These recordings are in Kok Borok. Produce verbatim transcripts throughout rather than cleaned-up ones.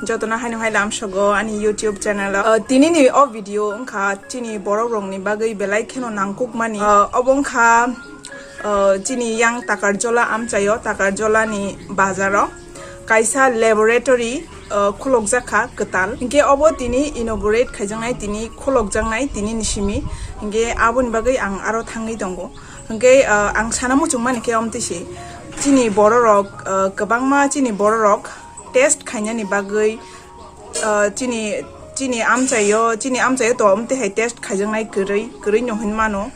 Jotono haino hai lamsogo ani YouTube channel o. Uh, tini ni o video wngkha chini borok rokni bagwi belai kheno nangkukmani. Uh, obo wngkha, uh, chini yang Takarjola amchaio, Takarjola ni bazaro kaisa laboratory, uh, khulokjak kha kwtal. Hinkhe obo tini inaugurate khaijaknai, tini khulokjaknai tini ni simi. Hinkhe aboni bagwi ang aro thangwi tongo. Hinkhe, uh, ang sana muchungmani khe omtwi se chini bororok, uh, kwbangma chini bororok test khainani bagwi, uh, chini, chini amchaio, chini amchaio to omtwi hai test khaijaknai kwrwi, kwrwi no hinmano.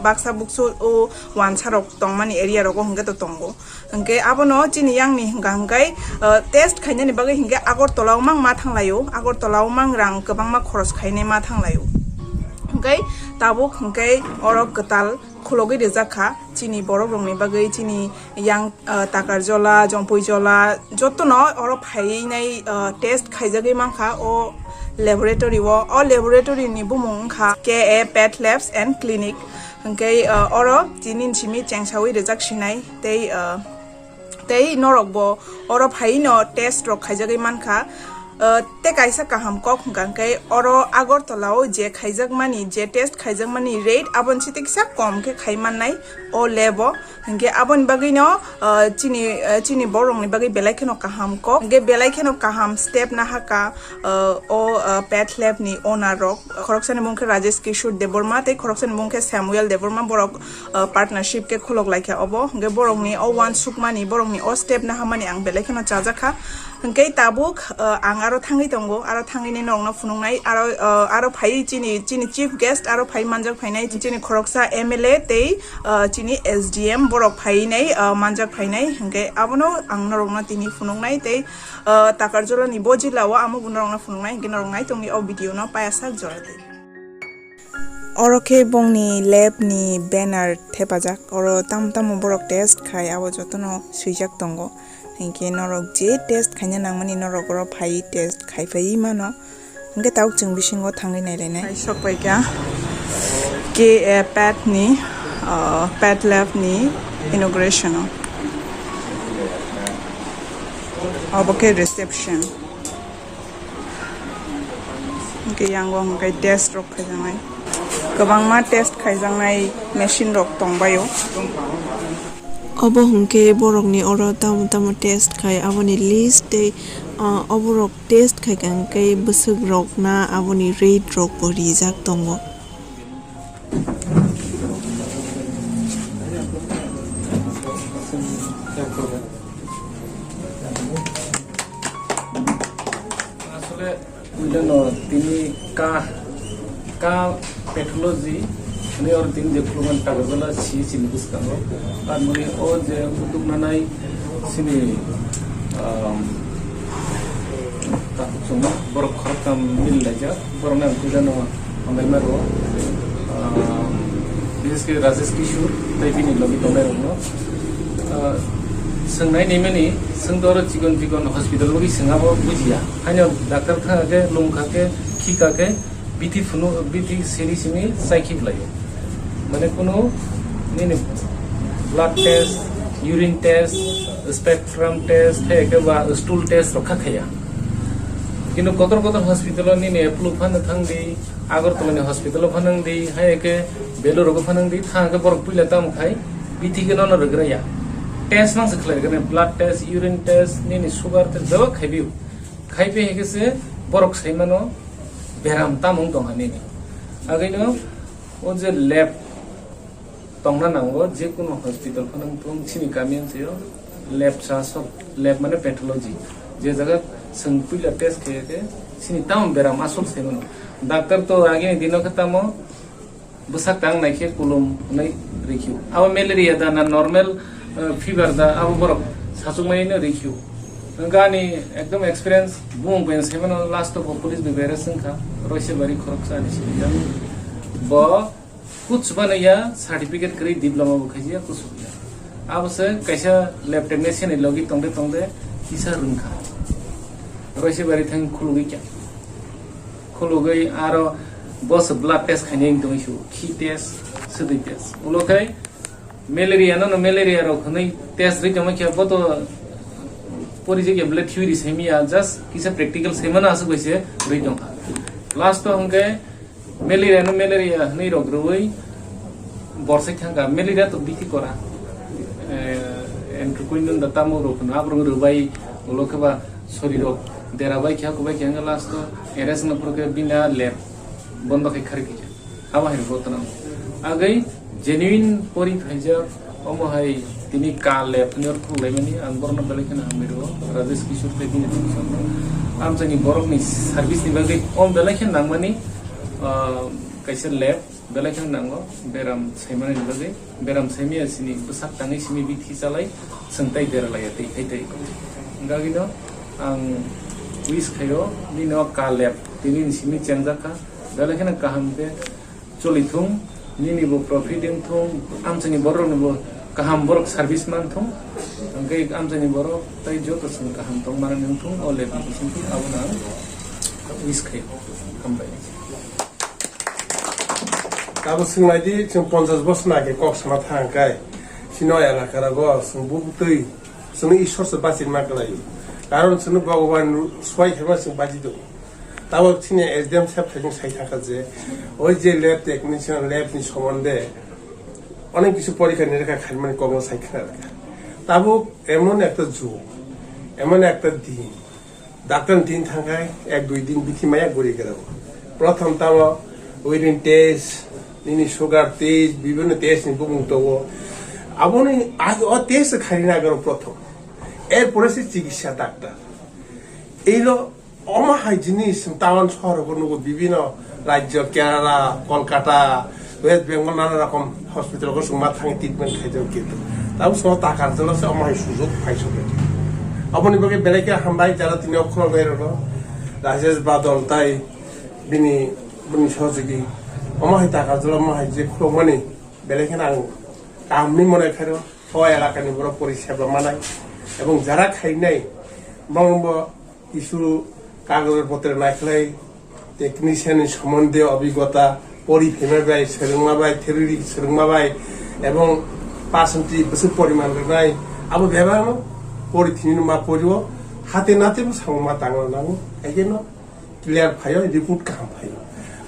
Baksa buksu o wansarok tongmani area rogo hinkhe to tongo. Hinkhe abono chini yangni hwnka hinkhai, uh, test khainani bagwi hinkhe Agartala o mang ma thanglaio, Agartala o mang rang kwbangma khoros khainai ma thanglaio. Hinkhe tabuk hinkhe oro kwtal khulogwi rijak kha chini borok rokni bagwi, chini yang, uh, Takarjola, Jompuijola, jotono oro phainai, uh, test khaijagwi mankha o laboratory o. O laboratory ni bumung wngkha K A Path Labs and Clinic. Hinkhe, uh, oro tini simi chengsawi rijak sinai tei, uh, tei norok bo oro phaino test rok khaijagwi mankha. Uh, tei kaisa kaham kok hwnkha khe oro Agartala o je khaijakmani, je test khaijakmani rate aboni se kisa kom khe khai mannai o lab o. Hinkhe aboni bagwino, uh, chini, uh, chini borokni bagwi belai kheno kaham kok. Hinkhe belai kheno kaham step nahaka, uh, o, uh, Path Lab ni owner rok. Khoroksani mung khe Rajesh Kishore Debbarma tei khoroksani mung khe Samuel Debbarma, borok, uh, partnership khe khulok laikha obo. Hinkhe borokni o wansukmani, borokni o step nahamani ang belai kheno chajakha. Hinkhe tabuk, uh, ang aro thangwi tongo, aro thangwini norokno phunuknai, aro, uh, aro phaiwi chini, chini chief guest aro phai manjak phainai, chini khoroksa M L A tei, uh, chini S D M borok phainai, uh, manjak phainai. Hinkhe abono ang norokno tini phunuknai tei, uh, Takarjolani bo jila o amo bo norokno phunuknai, hinkhe norok naitongdi o video no payasak jora di. Oro khe bongni lab ni banner thepajak, oro tamo tamo borok test khai abo jotono swijak tongo. Hinkhe norok je test khaina nangmani norok oro phai test khai phaiwi mano. Hinkhe tabuk chwng bisingo thangwi nailainai. Hai sok paikha K A Path ni, uh, Path Lab ni inauguration o. Obo khe reception. Hinkhe yango hinkhe test rok khaijaknai. Kwbangma test khaijaknai machine rok tongbaio. Obo hinkhe borokni oro tamo tamo test khai aboni list tei, ah, oborok test khaikha hinkhe bwswk rokna aboni rate rok bo rijak tongo. Asole puilano tini ka, ka pathology hwnwi oro tini je khulumani Takarjala C H C ni bwskango. Ar mani o je utuknanai chini, um, takhuk chwngma borok khoroktham mil laijak, borokno ang puilano hambai ma rwo. Ah, bises khe Rajesh Kishore tei bini logi tongnai rokno, ah, swngnai ni mani, swngdo oro chikon chikon hospital logi swngabo bujiya. Haino doctor thangkha khe, lungkha khe, khika khe, bithi phunu, bithi siri simi chai khiblaio. Mane kunu nini blood test, urine test, spectrum test, hai khe ba stool test rok kha khaya. Kintu kotor kotor hospital o nini Apollo phano thangdi, Agartala ni hospital o phano wngdi, hai khe Belur rogo phano wngdi, thang khe borok puila tamo khai, bithi khe nono rwgraya. Test mang se khlai rwgani, blood test, urine test, nini sugar test, bebak khai biu. Khai pi hai khe se borok sai mano beram tamo wng tong ha nini. Agwi no o je lab tongna nango, je kunu hospital phano wng thung, chini kami wng twi o lab sa sok, lab mane pathology. Je jaga chwng puila test khe khe chini tamo beram aswk sai mano. Doctor to agini dino khe tamo bwsak tang nai khe kulum hwnwi rikhiu. Abo malaria da na normal, eh, fever da, abo borok sachukmani no rikhiu. Gani ekdom experience bumung bai sai mano, last of police bai bai ra swngkha, Roisebari khoroksa ni simi. Bo Kuchubano ya certificate kwrwi diploma bo khaijak kuchuk ya. Abo se kaisa lab technician ni logi tongde tongde kisa rwngkha. Roisebari thang khulugwi kya. Khulugwi aro bo se blood test khainai wng tongwi su, khi test, swtwi test. Ulo khai malaria no, no malaria rok hwnwi test rwi tongma kya bo to Pori je kebele theory semi ya, just kisa practical semi na asuk bai se rwi tong kha. Last to hwnkhe malaria no malaria hwnwi rok rwi borsai thang kha. Malaria to bikhi kora. Eh, entrukundun da tamo rok no abrung rwbai ulo khe ba sori rok dera bai kha kubai kha hwnkhe last to arrest no phuru khe bina lab bondo khai khari kha. Abo hai bo twnang. Agwi genuine pori phaijak, omo hai tini ka lab ni orkhu laimani, ang borokno belai kheno hambai rwo, Rajesh Kishore tei bini team song. Amchaini borokni service ni bagwi om belai kheno nangmani, ah, kaisa lab belai kheno nango, beram saimanani bagwi, beram saimaya sini bwsak tangwi simi bikhi chalai, chwng tai dera laiya tei hai tai. Hwnkagwino ang wish khaio, nini o ka lab tini ni simi chengjak kha, belai kheno kaham khe choli thung, nini bo profit wng thung, amchaini borok ni bo kaham borok service man thung, hwnkhe amchaini borok tai joto chwng kaham tong mani wng thung, o lab ni bising thung, abono ang wish khai, hambai. Abo swng nai di, chwng ponchas bosor na khe kok sana thang kai, chini o elaka rogo chwng bubutwi, chwngno Ishwar se bachirma kwlai, karon chwngno Bhagwan swai khe ma chwng bachi tongo. Tabok chini S D M saheb thaichung sai thangkha je, oi je lab technician, lab ni somonde onek kisu porikha nirikha khaimani kokno sai khna rwkha. Tabuk emon ekta jug, emon ekta din, doctor ni din thangkhai ek dui din bithi maya guri gera. Prothom tamo urine test, nini sugar test, bibhinno test ni bumung tongo. Aboni age o test khairina agaro prothom. Er pore se chikitsa doctor. Eilo Omo hai jinis chwng town sohor o nugo, bibhinno rajyo, Kerala, Kolkata, West Bengal, nana rokom hospital o chwng ma thangwi treatment khaijak khe. Tabuk chwng Takarjala se omo hai sujok phai sokya. Aboni bagwi belai khe hambai jara tini o khuloknai rokno, Rajesh Badal tai bini, bini sohojogwi. Omo hai Takarjala omo hai je khulokmani belai kheno ang kaham hinwi mone khairo. O elakani borok pori seba manai ebong jara khainai, bongbo kisu kagoj potre naikhlai, technician ni somonde obigota, pori phema bai, swrwngma bai, theory swrwngma bai, ebong percentage bwswk poriman rwnai, abo bebakno pori thini ma porio, hate nate bo samung ma tangna nango, haikhe no clear phaio, report kaham phaio.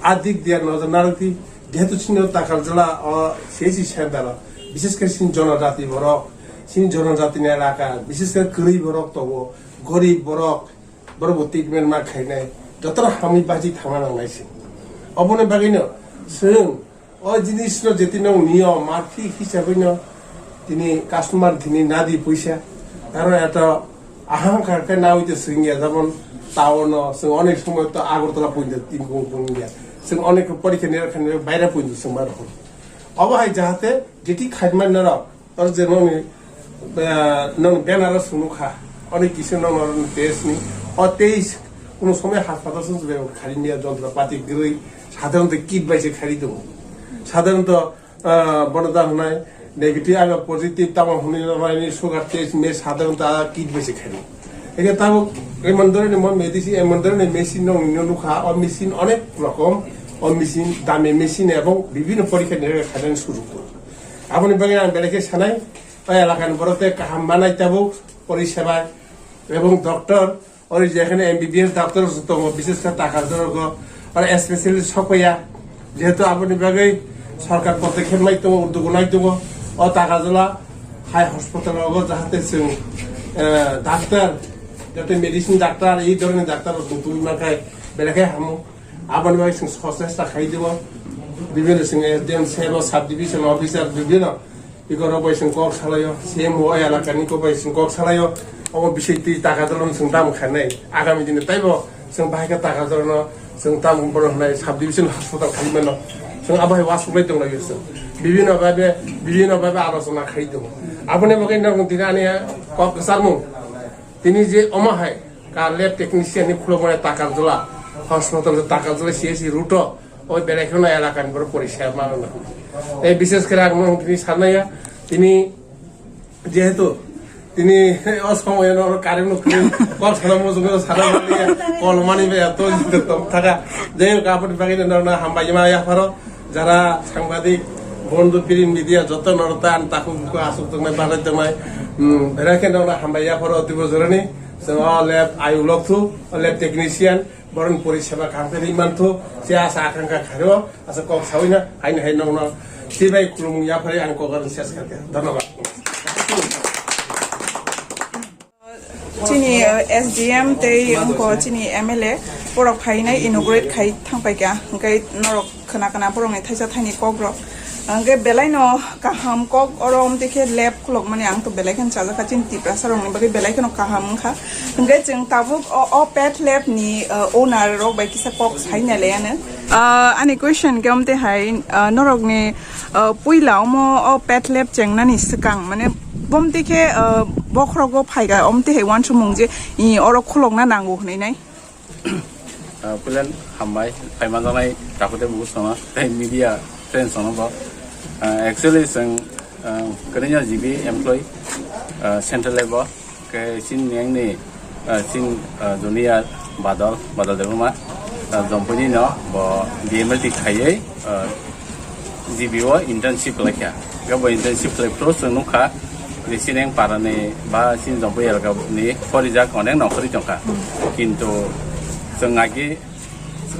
A dik diya nojor narwkdi, jehetu chini o Takarjala o C H C center o, bishesh khe chini jonojati borok, chini jonojati ni elaka, bishesh khe kwrwi borok tongo, gorib borok, borok bo treatment ma khainai, jotono hamwi bachi thangna nangnai se. Oboni bagwino chwng O jinisno jeti nwng nio ma thik hisabwino tini customer thini nadi puisa. Karon eto ahang kha khe nawi te swngya, jemon town o chwng onek somoy to Agartala puinto tin kung kung ya. Chwng onek porikha ni khan baira puinto chwng ma rokho. Obo hai jahate jeti khaima norok. Oro je nokni, eh, nokni banner o swngo kha, oni kisa nokni oro test ni, o test kuno somoi haspatal song se khali miya jontropati kwrwi, sadharonto kit bai se khali tongo. Sadharonto, eh, bono da hwnai negative aba positive tamo hwnwi rwmani sugar test me sadharonto a kit bai se khali. Eke tabuk emon dhoroner mo medicine, emon dhoroner machine nokni nukha, o machine onek rokom, o machine dami machine ebong bibhinno porikha ni khainani sujog tongo. Aboni bagwi ang belai khe sanai, o elakani borok tei kaham manai tabuk, pori seba ebong doctor, ori jekhane M B B S doctor tongo, bishesh khe Takarjala o, oro specialist sokpaiya, jehetu aboni bagwi sorkar podokkhep nai tongo, uddog nai tongo, o Takarjala hai hospital o jahate chwng, eh, doctor, jate medicine doctor, ei dhoroner doctor rok tubui mankhai belai khe hamo. Aboni bagwi chwng sochesta khai tongo, bibhinno chwng S D M sebo, sub division officer, bibhinno ikorok bai chwng kok salaio, C M O elakani kok bai chwng kok salaio, omo bising twi Takarjala no chwng tamo khainai, agami dini taibo chwng bahai khe Takarjala no chwng tamo bono hwnai sub division hospital khai mano, chwng abo hai uansuk lai tong laio chwng, bibhinno bhabe, bibhinno bhabe alochona khai tongo. Aboni bagwi no tini ani kok kwchangmung. Tini je omo hai ka lab technician ni khulokmani Takarjala hospital, Takarjala C H C route o, o belai kheno elakani borok pori seba mano. Tei bishesh khe ang no tini sanaya, tini jehetu tini o somoy no current no kwrwi, kok sana muchungo sana mani, kol mani bai to tong thaka. Jai hok, aboni bagwi no hambai ma yapharo. Jara sangbadik, bondhu, print media, joto norok ta ani takhuk bukhuk asuk tongnai, bagwi tongnai, um, belai khe norokno hambai yapharo twibo jorani. Chwng o lab ayuk lok thu, o lab technician, borokni pori seba kaham khe ri man thu, se asa akangkha khario, asa kok sawi na, haino hai nokno, tei bai khulumung yaphari ang kok aroni ses kha khe. Dhonnobad. Chini, uh, S D M tei wngkha chini M L A, borok phainai inaugurate khai thangpaikha, hwnkhe norok khna khna borokni thaisa thaini kokrok. Hwnkhe belaino kaham kok oro omtwi khe lab khulokmani ang to belai kheno chajakha, chini Tiprasa rokni bagwi belai kheno kaham wngkha. Hwnkhe chwng tabuk o, o pet lab ni, uh, owner rok bai kisa kok saina le ano. Uh, ani question khe omtwi hai, uh, norokni, uh, puila omo o pet lab chengnani swkang mane bomtwi khe, uh, bokhorogo phaiga omtwi hai uansukmung je, i, oro khulokna nango hwnwi nai. Ah, puilan hambai, phaimanjaknai takhuk tei bukhuk sono, tei media friends sono bo. Ah, actually, chwng, ah, kwrwngya G B employee, ah, central level, khe chini nengni, ah, chini, ah, junior Badal, Badal Debbarma, ah, Jompuini no bo D M L T khaiwi, ah, G B o internship khlaikha. Bo internship khlai phuru chwng nukha je chini parani ba chini Jompu elaka ni porijak onek nokhorwi tongkha. Kintu chwng agi,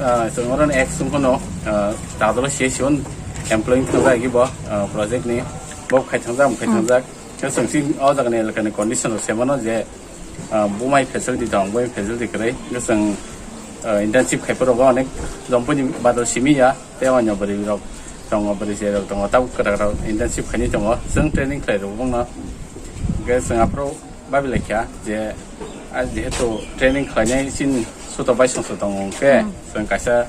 ah, chwng oro ek chwng phano, ah, tadolo C S C o employee thangjak agi bo, ah, project ni bo khai thangjak, khai thangjak. Khe chwng chini o jaga ni elaka ni condition rok se mano je ah, bumai facility tong, bumai facility kwrwi. Hwnkhe chwng, ah, internship khai phuru onek Jompui ni badal simi ya, tei o bwrwi rok tongo, bwrwi se rok tongo, tabuk kwrak rok internship khaini tongo, chwng training khlai rw bongno. Hwnkhe chwng aphuru babilai kha je, ah, jehetu training khlainai chini suto bai songso tongo, hwnkhe chwng kaisa,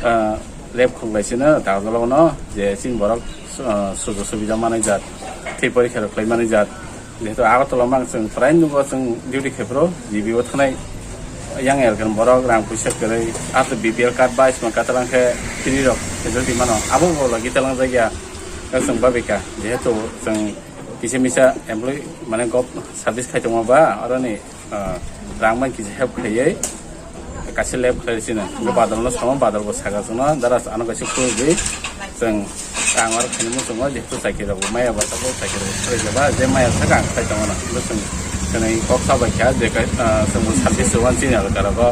ah, lab khuluk lai sino dagdolo no je chini borok, ah, sujuk subida manai jat, tei porikha rok khlai manai jat. Jehetu Agartala mang chwng prai nugo chwng duty khaphuru G B o thanai yang elkan borok rang puisa kwrwi ato B P L card bai sma katalang khe free rok facility mano abo bo logi talang jagya chwng babika jehetu chwng kisa misa employee mane gov service khai tongma ba oroni, ah, rang bai kisa help khaiwi kaisa lab khlai sino. Hwnkhe badal no samo, badal bo saka chwngno, dara ano kaisa phunugwi chwng ang aro khaini muchungo jehetu chakiri rok bo maya ba tabuk chakiri rok khlai jaba, je maya saka ang khlai tongmano. Hwnkhe chwng khwnwi kok sabai kha je kai-, ah, chwng bo service rw chini elaka rogo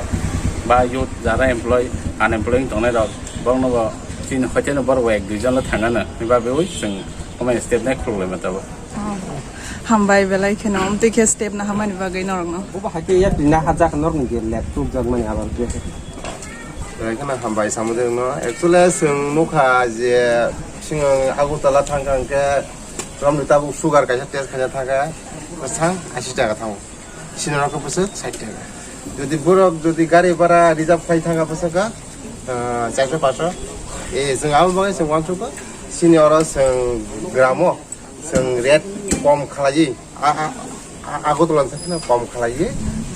ba youth jara employee, unemployed tongnai rok borokno bo chini hoiteno borok bo ek dui jon lo thangano. Hwnba bwi chwng omo step nai khuluk lai ma tabuk. Oh, hambai belai kheno, omtwi khe step na hamani bagwi norokno. Bo hai khe yak na hajak norokni je lab tukjak mani abo khe. Belai kheno hambai samudeng no. Actually, chwng nukha je, chwng Agartala thangkha hwnkhe, romni tabuk sugar kaisa test khaina thangkha, bwsang ashi taka thango. Sini rok bwswk sait taka. Jodi borok jodi gari bhara reserve khai thangkha bwswk kha, ah, charso paso. Eh, chwng abo bagwi chwng uansukha. Sini oro chwng gramo. Chwng rate kom khlaiwi, a, a, a, Agartala ni thangkheno kom khlaiwi,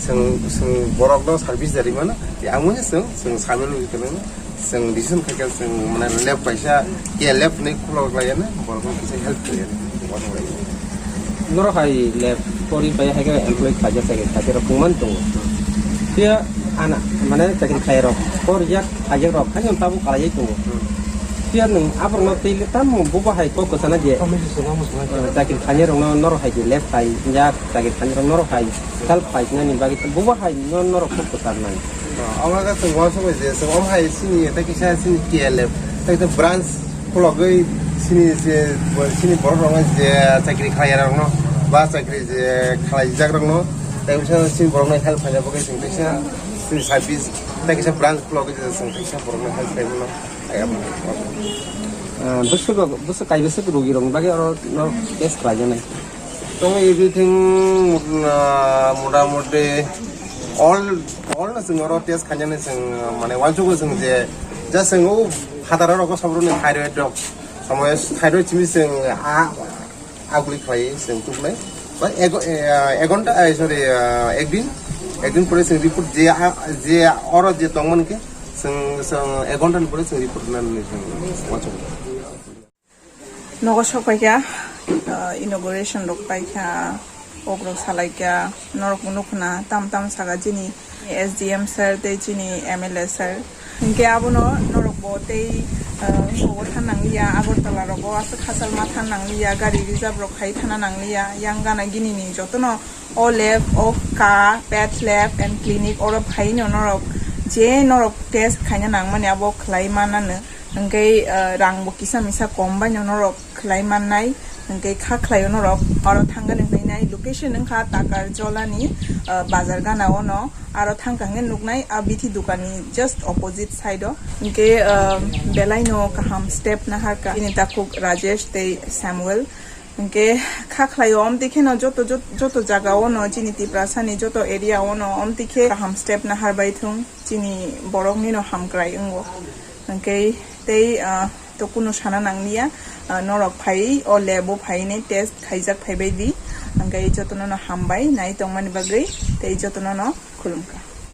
chwng, chwng borokno service da rwmano, tei amo se chwng, chwng sabil rwui tongo, chwng decision khaikha chwng, mane, lab kaisa, ke lab hwnwi khulok laiyano, borokno kisa help khlaiyano, borok lai. Norok hai lab pori pai hai khe employee khlaijak, chakri khlaijak rok kwbangma tongo. Phiya ana, mane, chakri khlai rok, porijak, khlaijak rok, haino tabuk khlaiwi tongo. Phiya nwng aborokno twi le tamo bubo hai kok kwchana je, eh, chakri khlainai rokno norok hai je lab khai ya, chakri khlainai rok norok hai help khai nani bagwi bubo hai no norok kok kwcharnai. Omo khe chwng uansukgo je chwng omo hai chini tei kisa chini K L F tei kisa branch khulogwi chini je chini borok rokno je chakri khlai ya rokno ba chakri je khlaijak rokno tei kisa chini borokno help khaina bagwi chwng kisa chini service tei kisa branch khulogwi je chwng kisa borokno help khlai mano. Ah, bwswk, bwswk kai bwswk rogi rokni bagwi oro no test khlaijaknai. Tong everything, ah, motamuti all, all no chwng oro test khainani chwng, ah, mane uansukgo chwng je, just chwng o phataro rogo sobroni thyroid rok, somoyo thyroid simi chwng, ah, aguli khlai chwng tuknai. Ba ego-, eh, egonta, eh, sorry, eh, ekdin, ekdin pore chwng report je, ah, je oro je tongmani khe chwng, chwng egonta ni pore chwng report nani chwng uansukgo. Nogo sok paikha, ah, inauguration rok paikha, ok rok salaikha, norok bo nukhna tam tam saka chini S D M sir tei chini M L A sir. Hinkhe abono norok bo tei, ah, nogo than nangliya, Agartala rogo aswk hachal ma than nangliya, gari reserve rok khai thana nangliya, yang gana gini ni jotono O lab, o ka, path lab and clinic, oro phaino norok je norok test khaina nangmani abo khlai manano. Hwnkhe, ah, rangbo kisa misa kom baino norok khlai mannai. Hwnkhe kha khlaio norok oro thangani hwnwi nai. Location wngkha Takarjolani, ah, bazar gana ono. Aro thangkha hwnkhe nuknai a bithi dukani just opposite side o. Hwnkhe, ah, belaino kaham step naharkha. Bini takhuk Rajesh tei Samuel. Hwnkhe kha khlaio, omtwi kheno joto, joto, joto jaga ono, chini Tiprasani joto area ono, omtwi khe kaham step nahar bai thung, chini boroknino hamkrai wngo. Hwnkhe tei, ah, to kunu sana nangliya, ah, norok phai, o lab o phainai test khaijak phaibai di. Hwnkhe jotono no hambai nai tongmani bagwi, tei jotono no khulumkha.